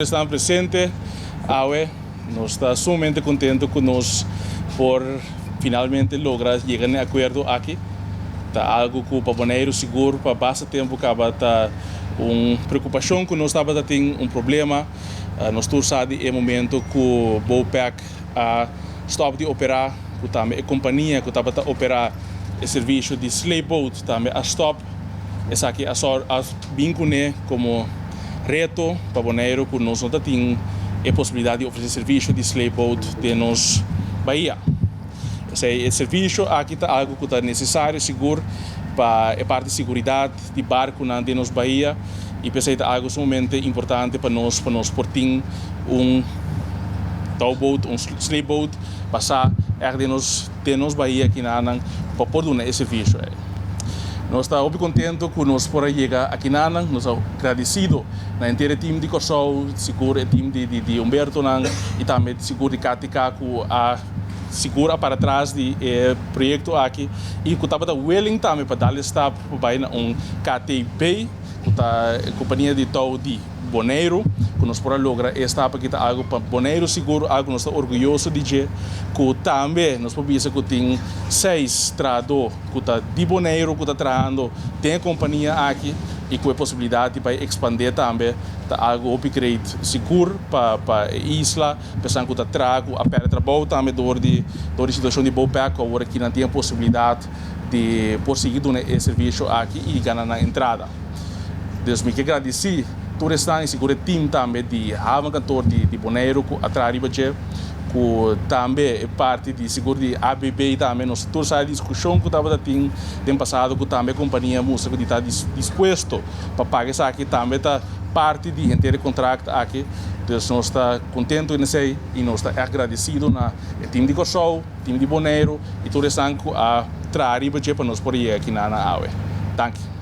Esnan presente awe, nos ta sumamente contento cu nos por finalmente logra yega na e acuerdo aki. Ta algo cu pa Boneiru sigur pa basta tempo caba ta un preocupacion cu nos tabata tin, un problema. Nos tur sa di e momento cu Bopec a stop di opera, cu tambe e compania cu tabata opera e servicio di sleepboat tambe a stop. Esaki a a bin kuné komo reto pa Boneiru ku nos no ta tin e posibilidat di ofresé servisio di sleepboat den nos bahia. Esei e servisio aki ta algu ku ta nesesario sigur pa e parti siguridat di barkunan den nos bahia i p'esei ta algu sumamente importante pa nos pa nos por tin un touwboat, un sleepboat pasá ègt den nos den nos bahia akinanan pa por duna e servisio ei. Nos ta hopi contento cu nos por a yega akinanan. Nos ta gradecido na henter e team di Corsou, sigur e team di di Humbertonan y tambe sigur di KTK cu a sigur a para tras di e proyecto aki y cu tabata willing tambe pa dal e stap pa bay na un KTB cu ta e compania di touw di Boneiru, cu nos por a logra e stap aki ta algo pa Boneiru sigur, algo cu nos ta orguyoso di dje, cu tambe nos por bisa cu tin seis trahador cu ta di Boneiru cu ta trahando den e compania aki y cu e posibilidad di bay expande tambe ta algo hopi great sigur pa pa e isla, personan cu ta traha cu a perde trabou tambe door di door di situacion di Bopec cu awor aki nan tin e posibilidad di por sigui duna e servicio aki y gana nan entrada. Dus mi ke gradisí tur esnan i sigur e tim tambe di Havenkantoor di Boneiru ku a traha riba dje, ku tambe e parti di sigur di ABB tambe. Nos tur sa e diskushon ku tabata tin den pasado ku tambe e kompania mustra ku di ta dispuesto pa paga esaki tambe ta parti di henter e kontrakt aki. Dus nos ta kontentu en esei i nos ta ègt gradisido na e tim di Kòrsou, tim di Boneiru i tur esnan ku a traha riba dje pa nos por yega aki na awe. Danki.